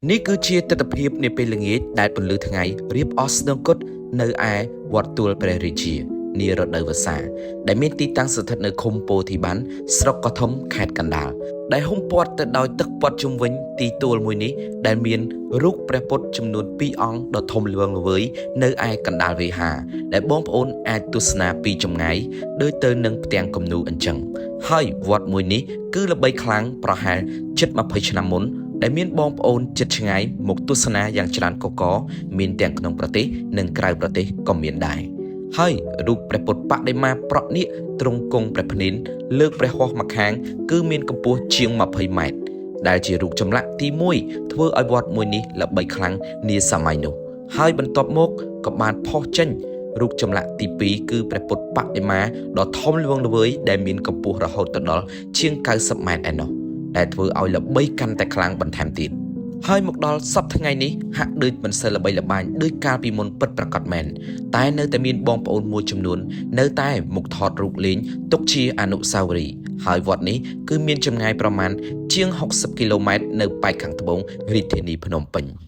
នេះគឺជាទស្សនភាពនាពេលល្ងាចដែលពន្លឺថ្ងៃរៀបអស់ស្នងគុតនៅឯវត្តទួលព្រះរាជានារដូវវស្សាដែលមានទីតាំងស្ថិតនៅឃុំពោធិបានស្រុកកោះធំខេត្តកណ្ដាលដែលហ៊ុំព័ទ្ធទៅដោយទឹកព័ទ្ធជុំវិញទីទួលមួយនេះដែលមានរូបព្រះពុទ្ធចំនួន2អង្គដ៏ធំល្វឹងល្វើយនៅឯកណ្ដាលវិហារដែលបងប្អូនអាចទស្សនាពីចម្ងាយដូចទៅនឹងផ្ទាំងគំនូរអញ្ចឹងហើយវត្តមួយនេះគឺល្បីខ្លាំងប្រហែលជិត20ឆ្នាំមុន ដែលមានបងប្អូនជិតឆ្ងាយមកទស្សនាយ៉ាងច្រើនកកកមានទាំងក្នុងប្រទេសនិងក្រៅប្រទេសក៏មានដែរហើយរូបព្រះពុទ្ធបដិមាប្រក់នាគទ្រង់គង់ព្រះភ្និនលើកព្រះហស្ថម្ខាងគឺមានកម្ពស់ជាង20ម៉ែត្រដែលជារូបចម្លាក់ទី1ធ្វើឲ្យវត្តមួយនេះល្បីខ្លាំងនាសម័យនោះហើយបន្ទាប់មកក៏បានផុសចេញរូបចម្លាក់ទី2គឺព្រះពុទ្ធបដិមាដ៏ធំល្វឹងល្វើយដែលមានកម្ពស់រហូតដល់ជាង90ម៉ែត្រឯណោះ ដែលធ្វើឲ្យល្បីកាន់តែខ្លាំងបន្ថែមទៀតហើយមកដល់សប្តាហ៍ថ្ងៃនេះហាក់ដូចមិនសូវល្បីល្បាញដូចកាលពីមុនពិតប្រាកដមែនតែនៅតែមានបងប្អូនមួយចំនួននៅតែមកថតរូបលេងទុកជាអនុស្សាវរីយ៍ហើយវត្តនេះគឺមានចម្ងាយប្រមាណជាង60គីឡូម៉ែត្រនៅប៉ែកខាងត្បូងរាជធានីភ្នំពេញ។